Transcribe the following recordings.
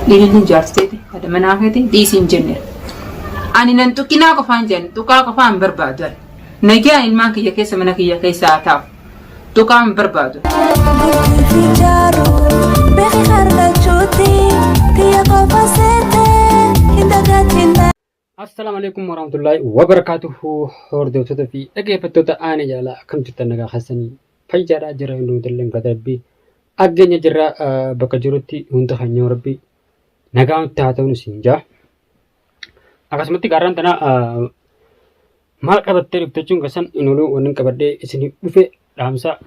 Ililliin jaarti teeti haadha manaa keeti dhiisi hin jenne. Ani nan tuqinaa qofaan jedhan tuqaa qofaa hin barbaadu. ani. Nagaan ilmaan kiyya keessa mana kiyya keessa haa taa'u. Tuqaa hin barbaadu. Assalaamu alaikum warahmatullahi wabarakaatuhu hordoftoota fi dhaggeeffattoota aanee jaalalaa akkam jirtan nagaa keessanii fayyaadhaa jira hundumti illee galata rabbii aggeenya jirra bakka jirutti hunda keenya rabbii nagaa nutti haa ta'u isin jaa akkasumatti gaarraan tana maal qabattee dhufte jechuun keessan hin ooluu wanni qabadhee isin dhufe dhaamsa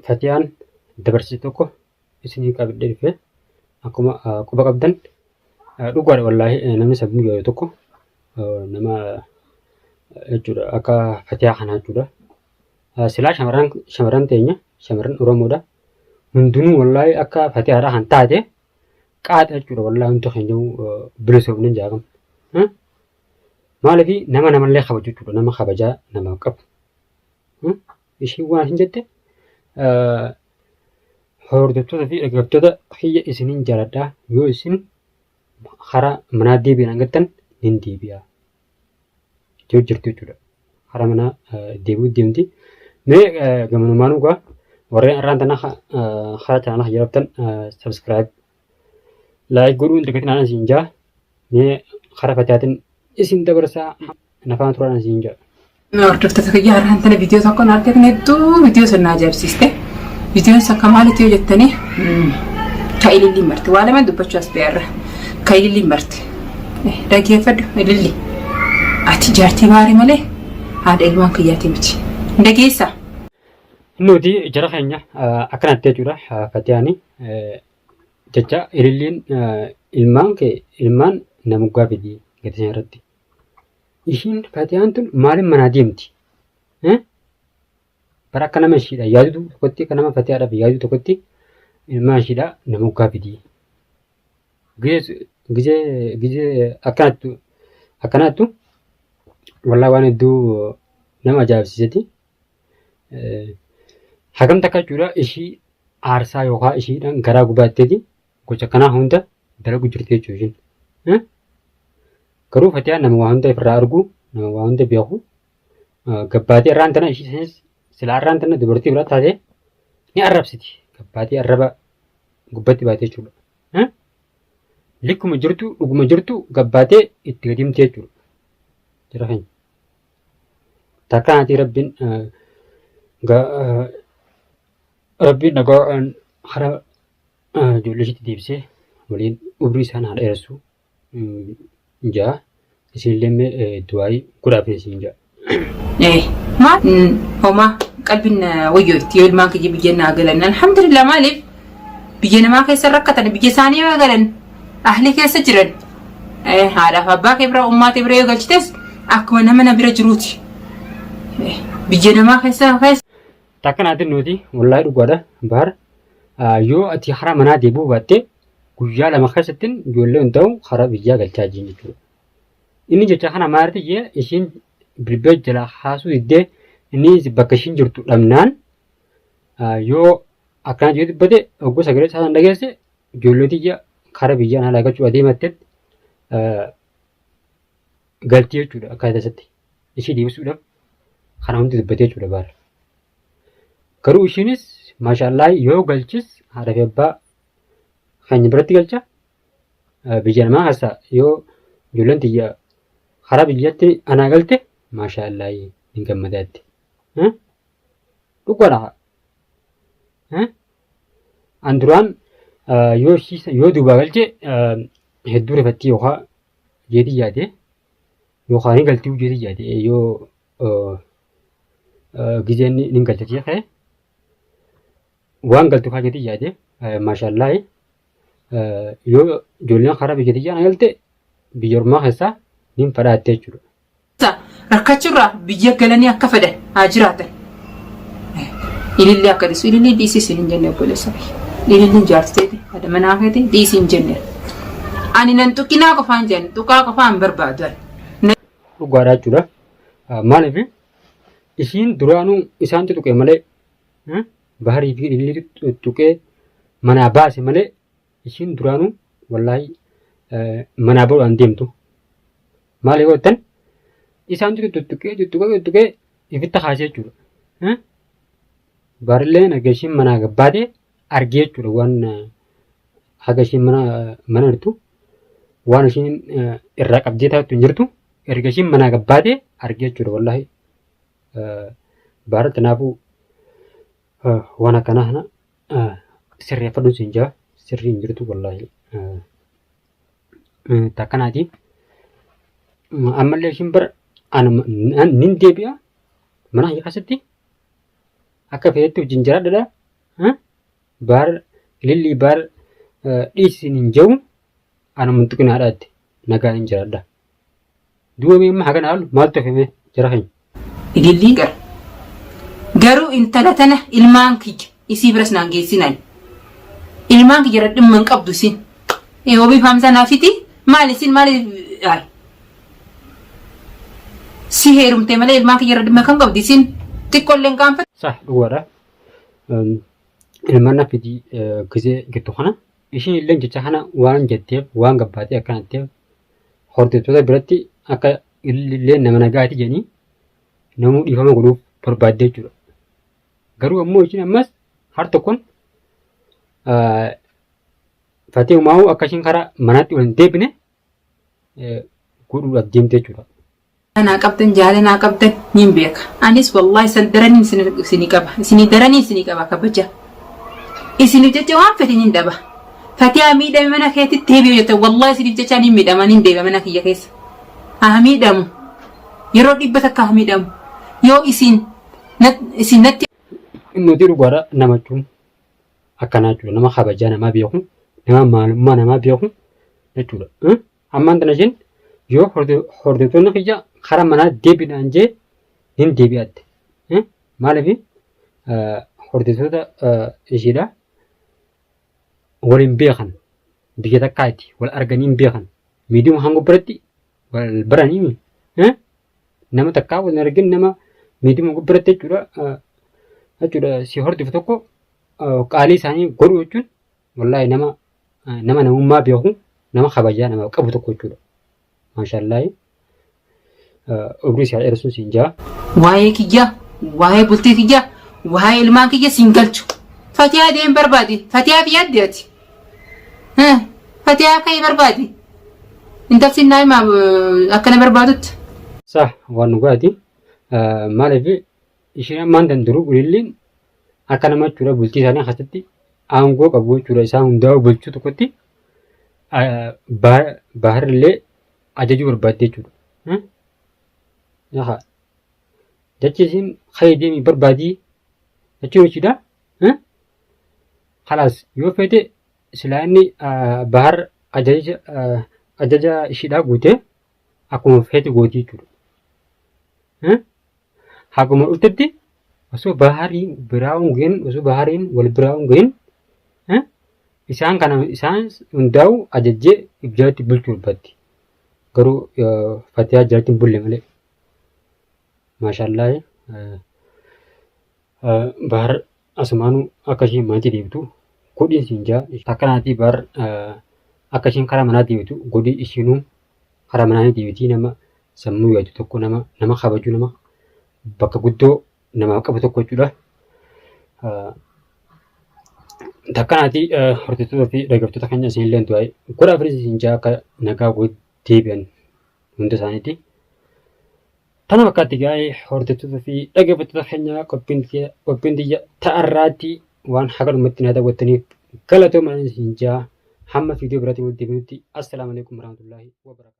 fatiyaan dabarsite tokko isinii qabadhee dhufe akkuma quba qabdan dhugaadha wallaahi namni sammuu yaadu tokko nama jechuudha akka fatiyaa kanaa jechuudha. Silaa shamarran shamarran teenya shamarran Oromoodha hundinuu wallaahi akka fatiyaadha kan taate qaaxa jechuudha wallaahi hundi keenya bilisoomne jaaqam. Maaliif nama namallee kabaju jechuudha nama kabajaa namaaf qabu. Ishiin waan isin jette hordoftoota fi dhaggeeffattoota kiyya isinin jaaladha yoo isin karaa manaa deebi'an argattan nin deebi'a. Yoo jirtu jechuudha. Karaa manaa deebi'uu deemti. Mee gamanumaan dhugaa warreen arraan tana karaa chaanala kiyya dhuftan subscribe like godhuun dagatinaan isin jaa. Mee karaa fatiyaatiin isin dabarsaa nafaan turaan isin jaa. Hordoftoota kiyya har'aan tana viidiyoo tokko na argatne hedduu viidiyoo san na ajaa'ibsiiste. Viidiyoon san ka maaliiti yoo jettanii ka ililliin marte waa lama dubbachuu as ba'e irra ka ililliin marte. Dhaggeeffadhu ililli ati jaartii baare malee haadha ilmaan kiyyaati miti. Dhageessaa. Nuti jara keenya akkanatti jechuudha fatiyaani jecha ililliin ilmaan kee ilmaan namuggaa fidi gatii irratti. Ishiin fatiyaan tun maaliif manaa deemti? Bara akka nama ishiidha yaadu tokkotti akka nama fatiyaadhaaf yaadu tokkotti ilmaan ishiidha namuggaa fidi. Gizee gizee akkanattu akkanattu wallaa waan hedduu nama ajaa'ibsiiseti. Hagam takka jechuudha ishii aarsaa yookaan ishiidhaan garaa gubaatteeti gocha kanaa hunda dalagu jirti jechuudha ishiin. Garuu Fatiyaan nama waa hunda ifirraa argu, nama waa hunda beeku, gabbaatee irraan tana ishii sanis silaa irraan tana dubartii biraa taate ni arrabsiti. Gabbaatee arraba gubbatti baate jechuudha. Likkuma jirtu dhuguma jirtu gabbaatee itti gadi himti jechuudha. Jara keenya. Takka naatii rabbiin rabbiin nagaa hara ijoollee ishiitti deebisee waliin umrii isaan haa dheeressu. Jaa isinillee mee du'aayii godhaaf isin jaa. Eh, maal homaa qalbiin na wayyoofti yoo ilmaan kiyya biyya naa galan alhamdulillah maaliif biyya namaa keessa rakkatan biyya isaanii yoo galan ahli keessa jiran eh, haadhaaf abbaa kee bira ummaa kee bira yoo galchites akkuma nama na bira jiruuti Eh, biyya namaa keessa keessa Takka naatiin nuti wallaahi dhugaadha bahar yoo ati hara manaa deebi'uu baatte guyyaa 2 keessattin ijoollee hundaa'u karaa biyyaa galchaa jiin jechuudha. Inni jecha kana maarti jee ishiin bilbila jalaa haasuu diddee inni bakka ishiin jirtu dhabnaan yoo akkana jedhu dubbate ogguu sagalee isaa san dhageesse ijoollee tiyya karaa biyyaa na galchuu adeemattetti galtii jechuudha akka keessatti ishii deebisuudhaaf kana hundi dubbatee jechuudha baara. Garuu ishiinis maashaallah yoo galchis haadha fi abbaa keenya biratti galcha biyya namaa keessa yoo ijoolleen tiyya karaa biyyatti anaa galte maashaallah hin gammadaa jette. Dhugaadha. An duraan yoo yoo duubaa galche hedduu rifattii yookaan jeetii yaade yookaan hin galtii jeetii yaade yoo gizeen ni galcha jee waan galtu kaa jeetii yaade maashaallah yoo ijoolleen karaa biyya tiyyaa na galte biyya ormaa keessaa nin fadhaatte jechuudha. Rakkachurraa biyya galanii akka fedhan haa jiraatan. Ilillee akka dhiisu ilillee dhiisii isin hin jenne obboleessa kiyya. Ililliin jaarti teeti haadha manaa keeti dhiisii hin jenne. Ani nan tuqinaa qofaan jedhan tuqaa qofaan hin barbaadu. Dhugaadha jechuudha. Maaliif ishiin duraanuu isaan tuqe malee baharii fi ililli tuqee manaa baase malee Ishiin duraanuu wallaahi manaa bahuudhaan deemtu. Maal yoo jettan isaantu tuttuqee tuttuqee tuttuqee ifitti kaasee jechuudha. Barilleen erga ishiin manaa gabbaatee argee jechuudha waan haga ishiin mana mana jirtu waan ishiin irraa qabdee taatu hin jirtu erga ishiin manaa gabbaatee argee jechuudha wallaahi. Baara kanaafuu waan akkanaa kana sirreeffadhu siin jaa sirrii hin jirtu wallaahi. Takkanaati. Ammallee ishiin bara nin deebi'a mana kiyya keessatti akka feetetti wajjin jiraadhadha. Baar lillii baar dhiisiin hin jiru anuma hin tuqinaadha jette nagaan hin jiraadha. Duuba mee amma hagana haalu maaltu hafe mee jara keenya. Ilillii gara. Garuu intala tana ilmaan kiyya isii biras naan geessinaan. Ilmaan kiyya irra dhimma hin qabdu isin. Ee wabii faamsaa naa fiti maali isin maali ay. Si heerumte malee ilmaan kiyya irra dhimma kam qabdi isin xiqqoollee hin qaanfattu. Sah dhugaadha. Ilmaan na fidi gisee jettu kana ishiin illee jecha kana waan jetteef waan gabbaatee akkana jetteef hordoftoota biratti akka illee nama nagaati jedhanii namuu dhiifama godhuuf barbaadde jechuudha. Garuu ammoo ishiin ammas har tokkoon fatee umaa'uu akka ishiin karaa manaatti ol hin deebine godhuudhaaf deemte jechuudha. Naa qabdan jaala naa qabdan niin beeka. Anis wallaahi san daraniin isinii qaba. Isinii daranii isinii qaba kabaja. Isiniif jecha waan fedhe niin dhaba. Fatiyaa miidhame mana keetitti deebi'u jette wallaahi isiniif jecha niin miidhama niin deebi'a mana kiyya keessa. Haa miidhamu. Yeroo 100 haa miidhamu. Yoo isin isin natti Nuti dhugaadha nama jechuun akkanaa jechuudha. Nama kabajaa namaa beeku, nama maalummaa namaa beeku jechuudha. Ammaan tana isheen yoo hordoftoonni kiyya karaa manaa deebiidhaan jee hin deebi'atte. Maaliif hordoftoota ishiidha waliin beekan biyya takkaatti wal arganii hin beekan miidiyuma hanga biratti wal baranii nama takkaa wal hin argin nama miidiyuma biratti jechuudha jechuudha si hordofu tokko qaalii isaanii godhu jechuun Wallaahi nama nama namummaa beeku nama kabajaa nama qabu tokko jechuudha. Maashallaahi umrii si haa dheeressuun siin jaa. Waa'ee kiyya, waa'ee bultii kiyya, waa'ee ilmaan kiyya siin galchu. Fatiyaa deem barbaadi. Fatiyaaf yaaddi ati. Fatiyaa ka'ii barbaadi. Intalsi naa himaa akkana barbaadutti. Sah waan dhugaati. Maaliif isheen ammaan danduru ulilliin akka nama jechuudha bultii isaanii keessatti aangoo qabu jechuudha isaan hundaa'u bulchuu tokkotti baharillee ajajuu barbaadde jechuudha. Yaha jechi isin ka'ee deemii barbaadii jechuun jechuudha. Kalaas yoo feete silaa inni bahar ajaja ajaja ishiidhaa guute akkuma feete gootii jechuudha. Haguma dhuftetti osoo bahariin biraa hin gahin osoo bahariin wal biraa hin gahin isaan kana isaan hundaa'u ajajjee if jalatti bulchuu barbaaddi. Garuu fatiyaa jalatti hin bulle malee. Maashaallaah bahar asumaanuu akka isheen manatti deebitu godhiin siin jaa. Akkanaatii bahar akka isheen karaa manaa deebitu godhii ishiinuu karaa manaa ni deebitii nama sammuu yaadu tokko nama nama kabaju nama bakka guddoo namaaf qabu tokko jechuudha. Takkanaati hordoftoota fi dhaggeeffattoota keenya isinillee du'aa godhaa fi isin jaa akka nagaa deebi'an hunda isaaniiti. Tana fakkaatti gaa'ee hordoftoota fi dhaggeeffattoota keenya qophiin tiyya ta'arraatti waan haga dhumatti na daawwattaniif galatoomaa isin jaa hamma viidiyoo biraatiin walitti deebinutti assalaamu alaikum warahmatullaahi wabarakatuh.